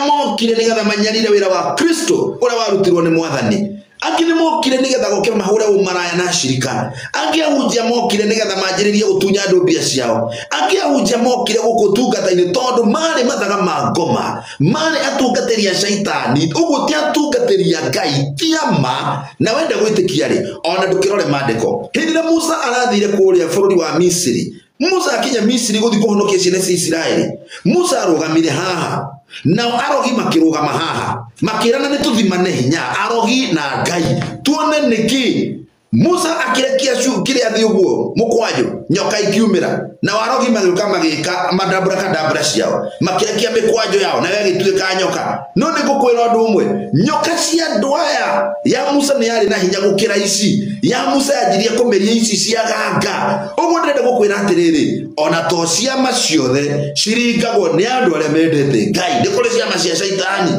mokire nĩgetha manyarire wĩra wa Kristo ũrĩa warutirwo nĩ mwathani. Angĩ nĩ mokire nĩgetha goke mahũre ũmaraya na acirika. Angĩ ahunjia mokire nĩgetha manjĩrĩrie gũtunya andũ mbia ciao. Angĩ ahunjia mokire gũkũ ũtungata-inĩ tondũ marĩ mathaga ma ngoma, marĩ atungatĩri a caitani, ũguo ti atungatĩri a Ngai, ti a ma. Na wenda gwĩtĩkia rĩ, ona ndũkĩrore maandĩko. Hĩndĩ ĩrĩa Musa arathire kũrĩa bũrũri wa Misiri, Musa akinya Misiri gũthiĩ kũhonokia ciana cia Isiraeli, Musa arũgamire haha, nao arogi makĩrũgama haha, makĩrana nĩ tũthimane hinya, arogi na Ngai, tuone nĩkĩ. Musa akĩrekia kĩrĩa thĩ ũguo mũkwanjũ, nyoka ikiumĩra, nao arogi magĩũka magĩka mandambura kandambura ciao, makĩrekia mĩkwanjũ yao, nayo ĩgĩtuĩka nyoka. No nĩ ngũkwĩra ũndũ ũmwe, nyoka cia andũ aya ya Musa nĩ yarĩ na hinya gũkĩra ici. Ya Musa yanjirie kũmeria ici cia ganga. Ũguo ndĩrenda gũkwĩra atĩrĩrĩ, ona to ciama ciothe ciringagwo nĩ andũ arĩa mendete Ngai. Nĩ kũrĩ ciama cia caitani.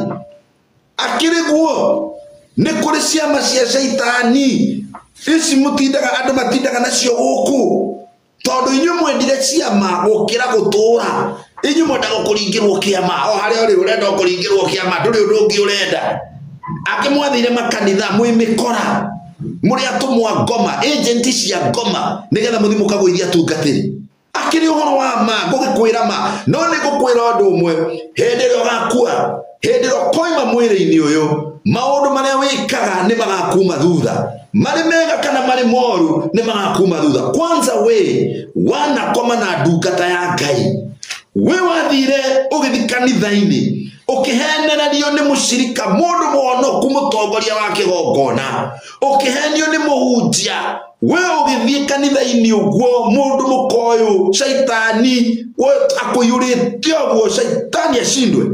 Akĩrĩ guo, nĩ kũrĩ ciama cia caitani. Ici mũtindaga, andũ matindaga nacio gũkũ. Tondũ inyuĩ mwendire ciama gũkĩra gũtũũra. Inyuĩ mwendaga kũringĩrwo kĩama. O harĩa ũrĩ ũrenda kũringĩrwo kĩama, ndũrĩ ũndũ ũngĩ ũrenda. Angĩ mwathire makanitha mwĩ mĩkora, mũrĩ atũmwo a ngoma, agent cia ngoma, nĩgetha mũthiĩ mũkagũithia atungatĩri. Akĩrĩ ũhoro wa ma, ngũgĩkwĩra ma, no nĩ ngũkwĩra ũndũ ũmwe, hĩndĩ ĩrĩa ũgakua, hĩndĩ ĩrĩa ũkoima mwĩrĩ-inĩ ũyũ, maũndũ marĩa wĩkaga nĩ magakuma thutha. Marĩ mega kana marĩ moru nĩ magakuma thutha. Kwanza we wanakoma na ndungata ya Ngai, we wathire ũgĩthiĩ kanitha-inĩ ũkĩhenererio nĩ mũcirika, mũndũ mũhonoku, mũtongoria wa kĩgongona, ũkĩhenio nĩ mũhunjia, we ũgĩthiĩ kanitha-inĩ ũguo, mũndũ mũkoyũ, caitani we akũiyũrĩte ũguo, caitani acindwe.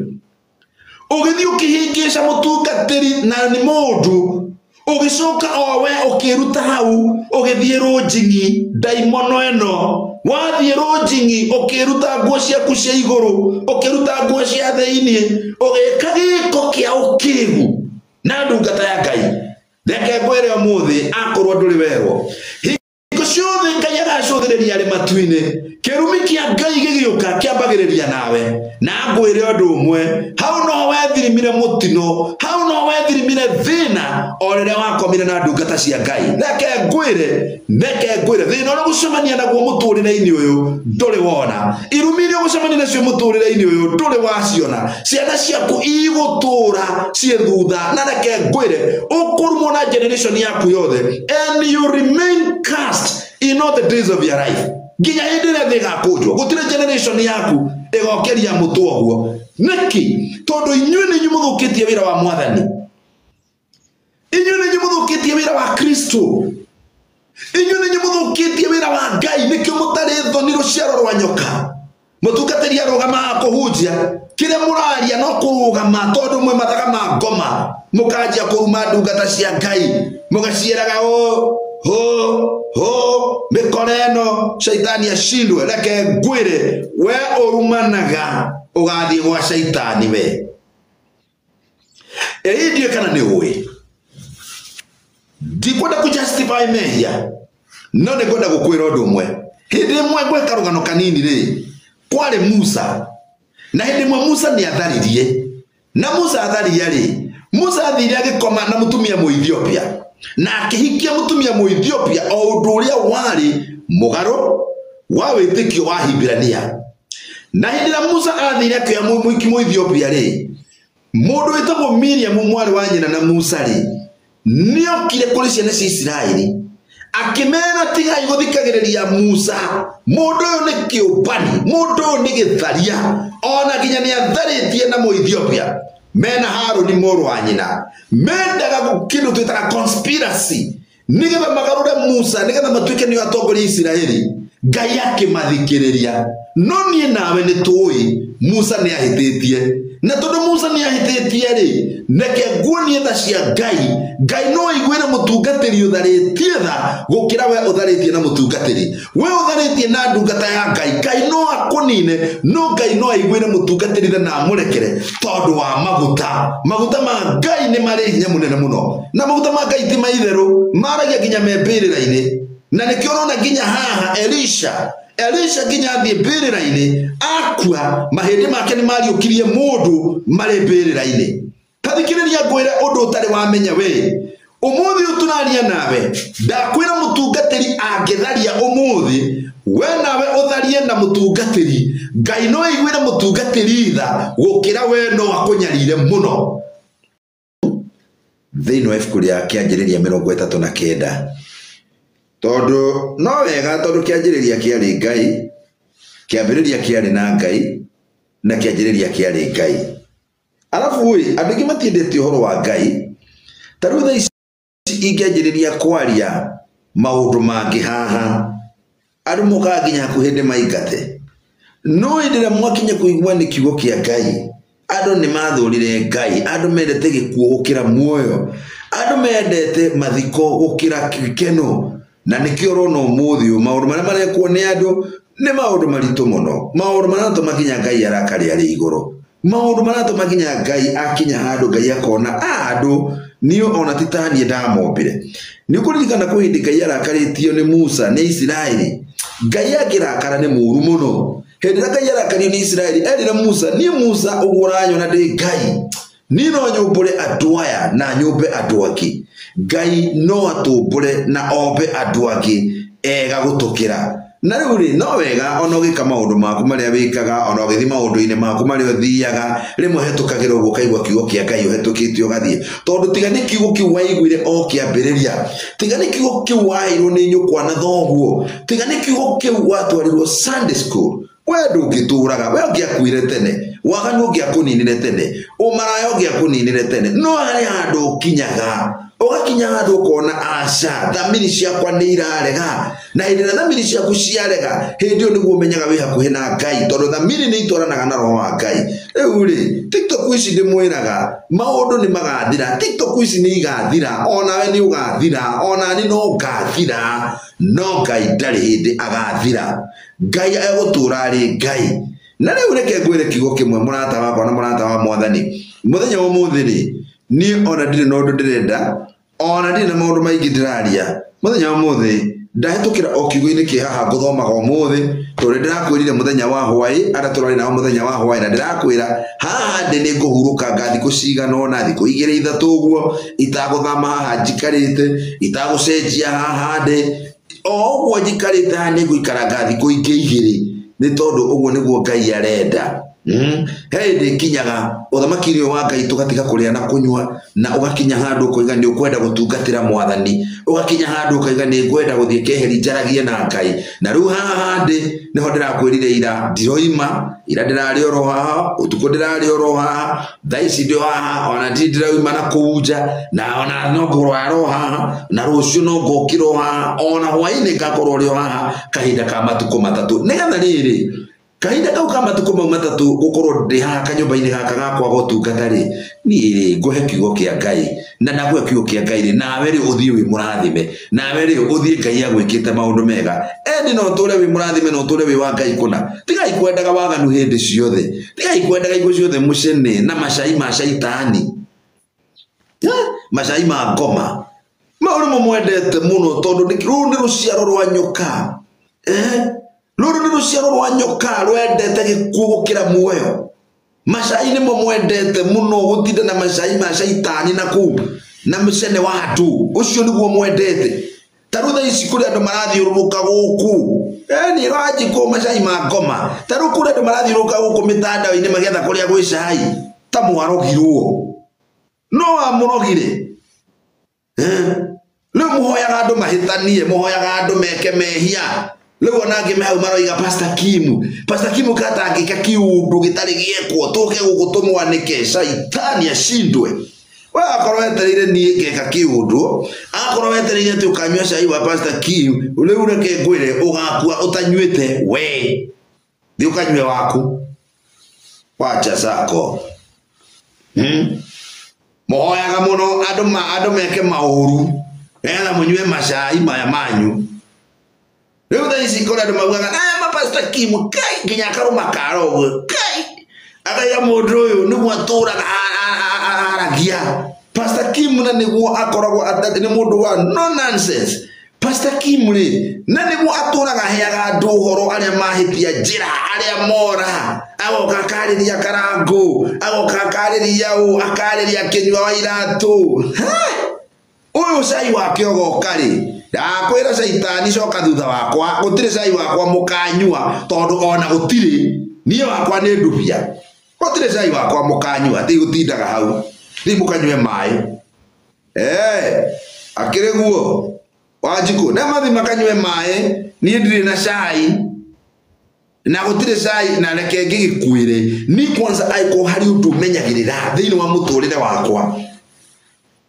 Ũgĩthiĩ ũkĩhĩngĩca mũtungatĩri na nĩ mũndũ, ũgĩcoka o we ũkĩruta hau, ũgĩthiĩ rũnjing'i, ndaimono ĩno. Wathiĩ rũnjing'i, ũkĩruta nguo ciaku cia igũrũ, ũkĩruta nguo cia thĩiniĩ, ũgĩka gĩko kĩa ũkĩgu na ndungata ya Ngai. Reke ngwĩre ũmũthĩ, akorwo ndũrĩ werwo, hingo ciothe Ngai agacũthĩrĩria arĩ matu-inĩ, kĩrumi kĩa Ngai gĩgĩũka kĩambagĩrĩria nawe. Na ngwĩre ũndũ ũmwe, hau no wethirimire mũtino, hau no wethirimire thĩna o rĩrĩa wakomire na ndungata cia Ngai. Reke ngwĩre, thĩna ũrĩa ũgũcemania naguo mũtũrĩre-inĩ ũyũ ndũrĩ wona, irumi iria ũgũcemania nacio mũtũrĩre-inĩ ũyũ ndũrĩ waciona, ciana ciaku igũtũra ciĩ thutha. Na reke ngwĩre, ũkũrumwo na generation yaku yothe, and you remain cursed in all the days of your life. Nginya hĩndĩ ĩrĩa thĩ ĩgakũnjwo, gũtirĩ generation yaku ĩgokeria mũtwe ũguo. Nĩkĩ? Tondũ inyuĩ nĩ inyuĩ mũthũkĩtie wĩra wa mwathani, inyuĩ nĩ inyuĩ mũthũkĩtie wĩra wa Kristo, inyuĩ nĩ inyuĩ mũthũkĩtie wĩra wa Ngai. Nĩkĩo mũtarĩ thoni, rũciaro rwa nyoka. Mũtungatĩri arũgamaga kũhunjia, kĩrĩa mũraria no kũrũgama, tondũ mwĩ mathaga ma ngoma, mũkanjia kũruma ndungata cia Ngai, mũgaciĩraga ũ hũ hũ, mĩkora ĩno, caitani acindwe. Reke ngwĩre, we ũrumanaga ũgathiĩ gwa caitani we. Ĩ ndiũĩ kana nĩ ũĩ, ndikwenda kũ justify mehia, no nĩ ngwenda gũkwĩra ũndũ ũmwe. Hĩndĩ ĩmwe ngwĩka rũgano kanini rĩ, kwarĩ Musa, na hĩndĩ ĩmwe Musa nĩ atharirie. Na Musa atharia rĩ, Musa athire agĩkoma na mũtumia Mũethiopia, na akĩhikia mũtumia Mũethiopia, o ũndũ ũrĩa warĩ mũgarũ wa wĩtĩkio wa Hibirania. Na hĩndĩ ĩrĩa Musa athire akĩoya mũhiki Mũethiopia rĩ, mũndũ wĩtagwo Miriam, mwarĩ wa nyina na Musa rĩ, nĩokire kũrĩ ciana cia Isiraeli akĩmera, tigai gũthikagĩrĩria Musa, mũndũ ũyũ nĩ kĩũmbani, mũndũ ũyũ nĩ gĩtharia, ona nginya nĩ atharĩtie na Mũethiopia. Mena Harũni mũrũ wa nyina, mendaga kĩndũ twĩtaga conspiracy, nĩgetha magarũre Musa, nĩgetha matuĩke nĩo atongoria a Isiraeli. Ngai akĩmathikĩrĩria. No niĩ nawe nĩ tũĩ Musa nĩ ahĩtĩtie, na tondũ Musa nĩ ahĩtĩtie rĩ, reke nguonie tha cia Ngai. Ngai no aiguĩre mũtungatĩri ũtharĩtie tha gũkĩra we ũtharĩtie na mũtungatĩri. We ũtharĩtie na ndungata ya Ngai, Ngai no akũnine, no Ngai no aiguĩre mũtungatĩri tha na amũrekere tondũ wa maguta. Maguta ma Ngai nĩ marĩ hinya mũnene mũno, na maguta ma Ngai ti maitherũ, maragia nginya me mbĩrĩra-inĩ. Na nĩkĩo ũrona nginya haha Elisha Elisha nginya athiĩ mbĩrĩra-inĩ akua, mahĩndĩ make nĩ mariũkirie mũndũ marĩ mbĩrĩra-inĩ. Tathikĩrĩria ngwĩre ũndũ ũtarĩ wamenya we. Ũmũthĩ ũyũ tũraria nawe, ndakwĩra mũtungatĩri angĩtharia ũmũthĩ, we nawe ũtharie na mũtungatĩri, Ngai no aiguĩre mũtungatĩri tha gũkĩra we no akũnyarire mũno. Thĩinĩ wa ibuku rĩa Kĩanjĩrĩria 39, tondũ no wega, tondũ kĩanjĩrĩria kĩarĩ Ngai, kĩambĩrĩria kĩarĩ na Ngai, na kĩanjĩrĩria kĩarĩ Ngai. Arabu ĩ, andũ aingĩ matiendete ũhoro wa Ngai. Ta rĩu thaa ici ingĩanjĩrĩria kwaria maũndũ mangĩ haha, andũ mokaga nginya hakuhĩ ndĩmaingate. No hĩndĩ ĩrĩa mwakinya kũigua nĩ kiugo kĩa Ngai, andũ nĩ mathũrire Ngai, andũ mendete gĩkuũ gũkĩra muoyo, andũ mendete mathiko gũkĩra gĩkeno. Na nĩkĩo ũrona ũmũthĩ ũyũ maũndũ marĩa marekwo nĩ andũ nĩ maũndũ maritũ mũno, maũndũ maratũma nginya Ngai arakare arĩ igũrũ, maũndũ maratũma nginya Ngai akinya handũ Ngai akona andũ niĩ ona ti ta niĩ ndamombire. Nĩ ũkũririkana kwĩ hĩndĩ Ngai arakarĩtio nĩ Musa nĩ Isiraeli. Ngai angĩrakara nĩ mũru mũno. Hĩndĩ ĩrĩa Ngai arakario nĩ Isiraeli, erire Musa, niĩ Musa ũguo ũranyona ndĩ Ngai, niĩ no nyũmbũre andũ aya na nyũmbe andũ angĩ. Ngai no atũmbũre na ombe andũ angĩ ega gũtũkĩra. Na rĩu rĩ, no wega ona ũgĩka maũndũ maku marĩa wĩkaga, ona ũgĩthiĩ maũndũ-inĩ maku marĩa ũthiaga, rĩmwe ũhetũkagĩra ũguo ũkaigua kiugo kĩa Ngai ũhetũkĩte ũgathiĩ. Tondũ tiga nĩ kiugo kĩu waiguire o kĩambĩrĩria, tiga nĩ kiugo kĩu waheirwo nĩ nyũkwa na thoguo, tiga nĩ kiugo kĩu watwarirwo Sunday school, we ndũngĩtũraga, we ũngĩakuire tene, waganu ũngĩakũninire tene, ũmaraya ũngĩakũninire tene. No harĩ handũ ũkinyaga, ũgakinya handũ ũkona aca, thamiri ciakwa nĩ irarega. Na hĩndĩ ĩrĩa thamiri ciaku ciarega, hĩndĩ ĩyo nĩguo ũmenyaga wĩ hakuhĩ na Ngai, tondũ thamiri nĩ itwaranaga na roho wa Ngai. Rĩu rĩ, TikTok ici ndĩmwĩraga, maũndũ nĩ magathira, TikTok ici nĩ igathira, onawe nĩ ũgathira, onani no ngathira, no Ngai ndarĩ hĩndĩ agathira. Ngai egũtũra arĩ Ngai. Na rĩu reke ngwĩre kiugo kĩmwe, mũrata wakwa na mũrata wa Mwathani. Mũthenya wa ũmũthĩ rĩ, niĩ ona ndirĩ na ũndũ ndĩrenda, ona ndirĩ na maũndũ maingĩ ndĩraria. Mũthenya wa ũmũthĩ ndahĩtũkĩra o kiugo-inĩ kĩ haha ngũthomaga ũmũthĩ, tondũ nĩndĩrakwĩrire mũthenya wa hwaĩ, arĩa tũrarĩ nao mũthenya wa hwaĩ, na ndĩrakwĩra haha ndĩ nĩ ngũhurũka nga thikũ cigana ũna, thikũ igĩrĩ ithatũ ũguo, itagũthama haha njikarĩte, itagũcenjia haha ndĩ, o ũguo njikarĩte haha nĩ ngũikara nga thikũ ingĩ igĩrĩ, nĩ tondũ ũguo nĩguo Ngai arenda. He hĩndĩ ĩkinyaga ũthamaki-inĩ ũyũ wa Ngai tũgatiga kũrĩa na kũnyua, na ũgakinya handũ ũkoiga nĩ ũkwenda gũtungatĩra Mwathani, ũgakinya handũ ũkoiga nĩ ngwenda gũthiĩ keheri njaragie na Ngai. Na rĩu haha ndĩ nĩho ndĩrakwĩrire ira ndiroima, ira ndĩrarĩ oro haha, ũtukũ ndĩrarĩ oro haha, thaa ici ndĩ haha, ona ndirĩ ndĩrauma na kũu nja, na ona no ngũrwara o haha, na rũciũ no ngokĩra o haha, ona hwaĩ-inĩ ngakorwo ũrĩ o haha kahinda ka matukũ matatũ. Nĩgetha rĩrĩ, kahinda kau ka matukũ mau matatũ gũkorwo ndĩ haha kanyũmba-inĩ gaka gakwa ga ũtungata rĩ, niĩ rĩ ngũhe kiugo kĩa Ngai, na ndakũhe kiugo kĩa Ngai rĩ, nawe rĩ ũthiĩ wĩ mũrathime, nawe rĩ ũthiĩ Ngai agwĩkĩte maũndũ mega. Ĩndĩ no ũtũre wĩ mũrathime na ũtũre wĩ wa Ngai kũna. Tigai kwendaga waganu hĩndĩ ciothe, tigai kwendaga hingo ciothe mũcene na macai ma caitani, macai ma ngoma. Mau nĩmo mwendete mũno, tondũ rũrũ nĩ rũciaro rwa nyoka. Rũrũ nĩ rũciaro rwa nyoka rwendete gĩkuũ gũkĩra muoyo. Macai nĩmo mwendete mũno, gũtinda na macai ma caitani na kũu na mũcene wa andũ, ũcio nĩguo mwendete. Ta rĩu thaa ici kũrĩ andũ marathiũrũrũka gũkũ, niĩ Wanjikũ macai ma ngoma. Ta rĩu kũrĩ andũ marathiũrũrũka gũkũ mĩtandao-inĩ magĩetha kũrĩa gwĩ cai, ta mwarogirwo. No wamũrogire. Rĩu mũhoyaga andũ mahĩtanie, mũhoyaga andũ meke mehia. Rĩu ona angĩ me hau maroiga Pastor Kim, Pastor Kim katangĩka kiũndũ gĩtarĩ gĩekwo, tũke gũkũ tũmwanĩke, caitani acindwe. We akorwo wetereire niĩ ngeka kĩũndũ, akorwo wetereire atĩ ũkanyua cai wa Pastor Kim, rĩu reke ngwĩre ũgakua ũtanyuĩte we. Thiĩ ũkanyue waku. Wacha zako. Mũhoyaga mũno andũ meke maũru, nĩgetha mũnyue macai maya manyu. Rĩu thaa ici kũrĩ andũ maugaga, ma Pastor Kim, kai, nginya akarũma kara ũguo, kai, akaiga mũndũ ũyũ nĩguo atũraga aragia. Pastor Kim na nĩguo akoragwo nĩ mũndũ wa no nonsense. Pastor Kim rĩ, na nĩguo atũraga aheaga andũ ũhoro arĩa mahĩtia njĩra, arĩa mora, agoka akarĩria Karangũ, agoka akarĩria ũ, akarĩria Kĩnyua wa Iratũ. Ũyũ cai wake ũgoka rĩ, ndakwĩra caitani coka thutha wakwa, gũtirĩ cai wakwa mũkanyua, tondũ ona gũtirĩ, niĩ wakwa nĩ ndubia. Gũtirĩ cai wakwa mũkanyua, ndigũtindaga hau, thiĩ mũkanyue maĩ. Akĩrĩ guo Wanjikũ, na mathi makanyue maĩ, niĩ ndirĩ na cai, na gũtirĩ cai, na reke ngĩgĩkuĩre. Ni kwanza angĩkorwo harĩ ũndũ menyagĩrĩra thĩinĩ wa mũtũrĩre wakwa,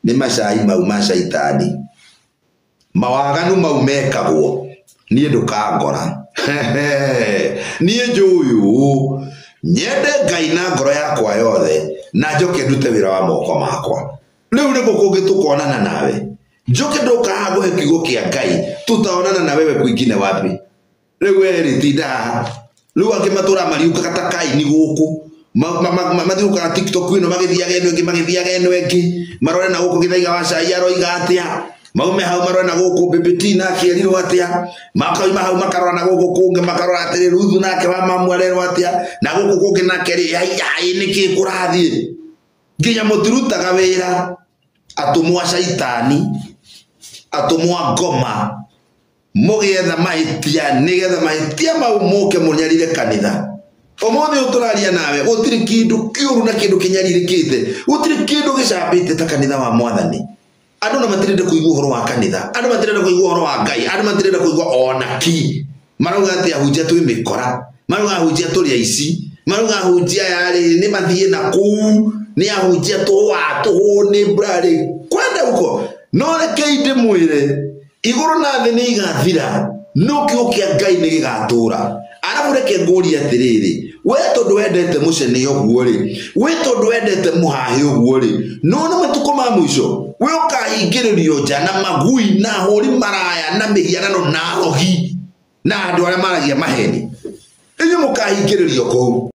nĩ macai mau ma caitani. Mawaganu mau mekagwo, niĩ ndũkangora. Niĩ njũĩ ũũ, nyende Ngai na ngoro yakwa yothe, na njoke ndute wĩra wa moko makwa. Rĩu nĩguo kũngĩ tũkonana nawe. Njoke ndoka haha ngũhe kiugo kĩa Ngai, tutaonana na wewe kwingine wapi? Rĩu we rĩ, tinda haha. Rĩu angĩ matũraga mariũkaga ta Kaini gũkũ. Mathiũkaga TikTok ĩno magĩthiaga ĩno ĩngĩ, magĩthiaga ĩno ĩngĩ. Marore na gũkũ Gĩthaiga wa Cai aroiga atĩa. Maume hau marore na gũkũ Baby T nake erirwo atĩa. Makauma hau makarora na gũkũ kũngĩ makarora atĩrĩ Ruthu nake wa mamu arerwo atĩa. Na gũkũ kũngĩ nake rĩ, ai, ai, nĩkĩ kũrathiĩ? Nginya mũtirutaga wĩra. Atũmwo a caitani, atũmwo a ngoma, mũgĩetha mahĩtia nĩgetha mahĩtia mau mũke mũnyarire kanitha. Ũmũthĩ ũyũ tũraria nawe, gũtirĩ kĩndũ kĩũru na kĩndũ kĩnyarirĩkĩte, gũtirĩ kĩndũ gĩcambĩte ta kanitha wa Mwathani. Andũ na matirenda kũigua ũhoro wa kanitha, andũ matirenda kũigua ũhoro wa Ngai, andũ matirenda kũigua ona ki. Marauga atĩ ahunjia twĩ mĩkora, marauga ahunjia tũrĩ aici, marauga ahunjia aya rĩ, nĩ mathiĩ na kũu, nĩ ahunjia tũhũa tũhũ nĩ mburarĩ, kwenda huko. No rekei ndĩmwĩre, igũrũ na thĩ nĩ igathira, no kiugo kĩa Ngai nĩ gĩgatũũra. Arabu reke ngũrie atĩrĩrĩ, we tondũ wendete mũcene ũguo rĩ, we tondũ wendete mũhahĩ ũguo rĩ, no nĩ matukũ ma mũico, we ũkahingĩrĩrio nja na magui na ahũri maraya na mĩhianano na arogi na andũ arĩa maragia maheni. Inyuĩ mũkahingĩrĩrio kũu.